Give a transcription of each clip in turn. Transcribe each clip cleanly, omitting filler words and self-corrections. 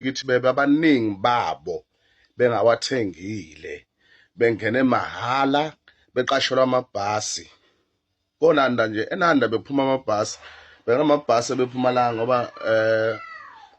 Kithi bebe abaningi babo bengawathengile, bengene mahhala, beqashelwa amabhasi koNanda nje. ENanda bephuma amabhasi, bekunamabhasi ebephuma la ngoba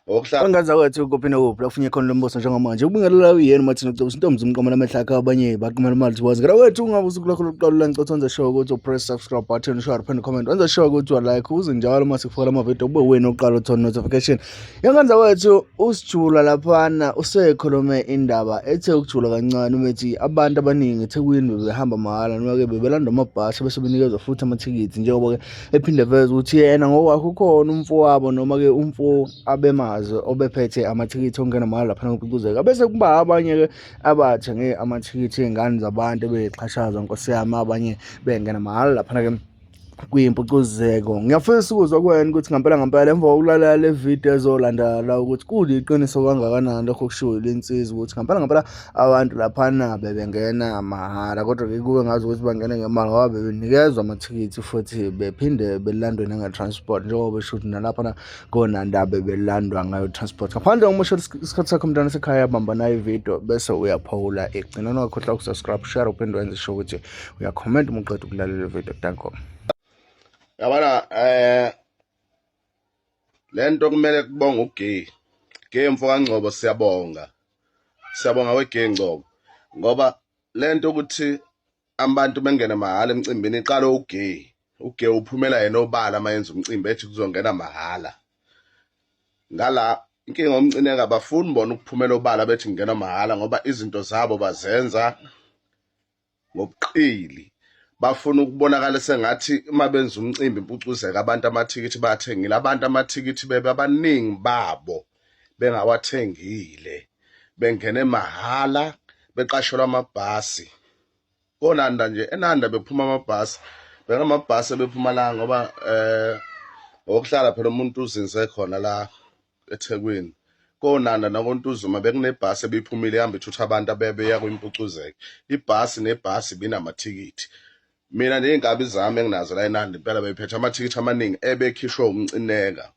ngokuhlala. Wengaza kwethu kuphi nokuphi la ufunye khona lombuso njengamanje ubingelela uyena uMathina Ucebisa intombi zimqomela amehlo akhe, abanye baqomela imali thiwazi ngela wethu. Ungabe usuku lwakho lokuqala la, ngicela wenze sure ukuthi upress subscribe button, share, phinde comment, wenze sure ukuthi wa-like uze njalo uma sikufakela amavidiyo kube wena oqala uthola notification. Yanganza wethu, usijula laphana usekhulume indaba ethe ukujula kancane, umethi abantu abaningi eThekwini bebehamba mahhala noma-ke bebelandwa amabhasi bese benikezwa futhi amathikithi, njengoba-ke ephinde veze ukuthi yena ngokwakhe ukhona umfowabo noma-ke umfo abemazi obephethe amathikithi okungena mahhala laphana kuPucuzeka, bese kuba abanye-ke abathenge amathikithi, iy'ngane zabantu ebeyixhashazwa, nkosi yami, abanye bengena mahhala laphana-ke kwimpucuzeko. Ngiyafisa ukuzwa kuwena ukuthi ngampela ngampela emva kokulalela le video ezolandela la ukuthi kuliqiniso kangakanani lokho okushiwo yile nsizwa, ukuthi ngampela ngampela abantu laphana bebengena mahhala, kodwa-ke kube ngazi ukuthi bangena ngemali ngoba bebenikezwa amathikithi futhi bephinde belandwe nange-transport, njengoba besho ukuthi nalaphana koNanda bebelandwa ngayo transport. Ngaphandle kokusho isikhathi sakho mntwana sekhaya, bamba nayo ividiyo bese uyaphawula ekugcineni. Ungakhohlwa ukusubscribe, share, uphinde wenze sure ukuthi uyakhomenta uma uqeda ukulalela ividiyo. Danko. Yabona, lento kumele kubonga uGay. Gay mfo kaNgcobo, siyabonga. Siyabonga weGay Ngcobo. Ngoba lento ukuthi abantu bengene mahhala emcimbini iqala uGay. UGay uphumela yena obala mayenza umcimbi ethi kuzongena mahhala. Ngala inkinga omcineka abafuni bona ukuphumela obala bethi ngena mahhala, ngoba izinto zabo bazenza ngobuqili. Bafuna ukubonakala sengathi uma benza umcimbi impucuzeka abantu amathikithi bayathengile. Abantu amathikithi bebe abaningi babo bengawathengile, bengene mahhala, beqashelwa amabhasi koNanda nje. ENanda bephuma amabhasi, bekunamabhasi ebephuma la ngoba ngokuhlala phela umuntu uzinze khona la eThekwini koNanda nakoNtuzuma bekunebhasi ebiphumile ihamba ithutha abantu abebeya kwimpucuzeko. Ibhasi nebhasi binamathikithi. Mina ney'nkabi zami enginazo la eNanda impela bephethe amathikithi amaningi ebekhishwe umcineka,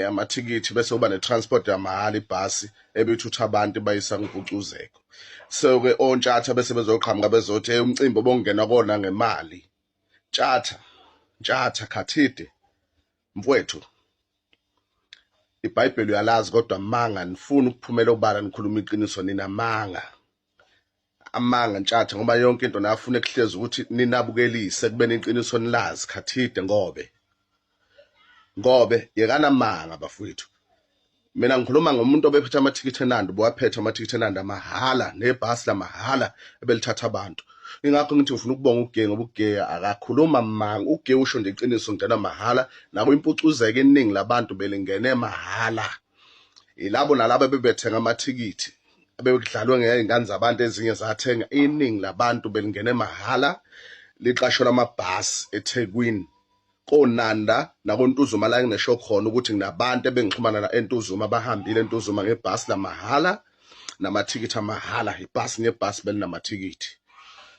amathikithi, bese uba ne-transport yamahhala, ibhasi ebithutha abantu bayisa kumpucuzeko. So ke ontshatha bese bezoqhamuka bezothi, hey, umcimbi obongena kona ngemali. Tshatha, ntshatha, khathide mfowethu, iBhayibheli uyalazi kodwa manga nifuna ukuphumela obala nikhuluma iqiniso, ninamanga, amanga ntshatha, ngoba yonke into nafuna ekuhlezi ukuthi ninabukelise kube neqiniso nilazi. Khathide ngobe yekana amanga bafowethu. Mina ngikhuluma ngomuntu obephethe amathikithi eNanda, ubewaphethe amathikithi eNanda mahhala nebhasi lamahhala ebelithatha abantu. Ingakho ngithi ngifuna ukubonga uGay, ngoba uGay akakhuluma manga. UGay usho nje iqiniso, ngena mahhala nakwimpucuzeko iningi labantu belingene mahhala, yilabo nalabo bebethenga amathikithi abekudlalwe ngey'ngane zabantu, ezinye zathenga. Iningi labantu belingene mahhala, liqashelwa amabhasi eThekwini koNanda nakoNtuzuma la enginesho khona ukuthi nginabantu ebengixhumana na eNtuzuma, bahambile eNtuzuma ngebhasi lamahhala namathikithi amahhala, ibhasi nebhasi belinamathikithi.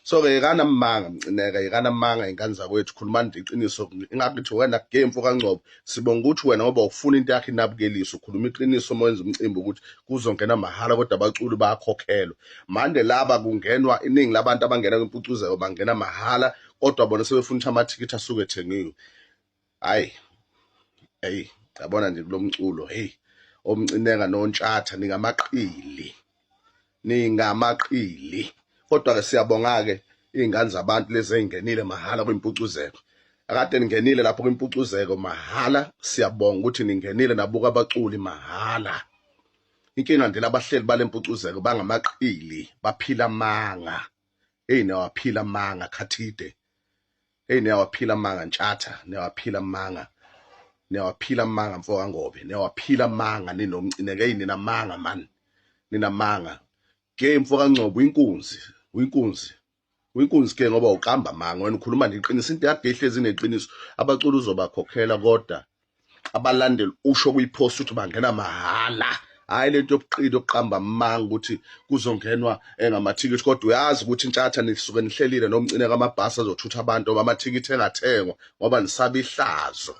So-ke yekana amanga mcineka, yekana amanga ingane zakwethu, khulumani nje iqiniso. Ingakho ngithi wena Gay mfo kaNgcobo, sibonga ukuthi wena ngoba ufuna into yakho inabukelise, ukhuluma iqiniso uma wenza umcimbi ukuthi kuzongena mahhala kodwa abaculi bayakhokhelwa. Manje laba kungenwa iningi labantu abangena kwimpucuzeko bangena mahhala, kodwa bona sebefuna ukuthi amathikithi asuke ethengiwe. Hayi, hey, yabona nje kulomculo, hey, omcineka nontshatha ningamaqili, ningamaqili. Kodwa ke siyabonga ke izingane zabantu lezi ezingenile mahhala kwimpucuzeko, akade ningenile lapho kwimpucuzeko mahhala. Siyabonga ukuthi ningenile nabuka abaculi mahhala. Inkinga nje labahleli balempucuzeko bangamaqili, baphila amanga. Hey, niyawaphila amanga khathide. Hey, niyawaphila amanga ntshatha, niyawaphila amanga, niyawaphila amanga mfo kaNgobe, niyawaphila amanga ninomcineke. Hey, ninamanga man, ninamanga. Gay mfo kaNgcobo, uyinkunzi, uyinkunzi, uyinkunzi ke, ngoba uqamba amanga wena, ukhuluma neqiniso. Into yakhe ihlezi ineqiniso. Abaculi uzobakhokhela, kodwa abalandeli usho kuyipost ukuthi bangena mahhala. Hhayi lento yobuqili yokuqamba amanga ukuthi kuzongenwa engamathikithi, kodwa uyazi ukuthi intshatha nisuke nihlelile nomcine kamabhasi azothutha abantu ngoba amathikithi engathengwa, ngoba nisaba ihlazo.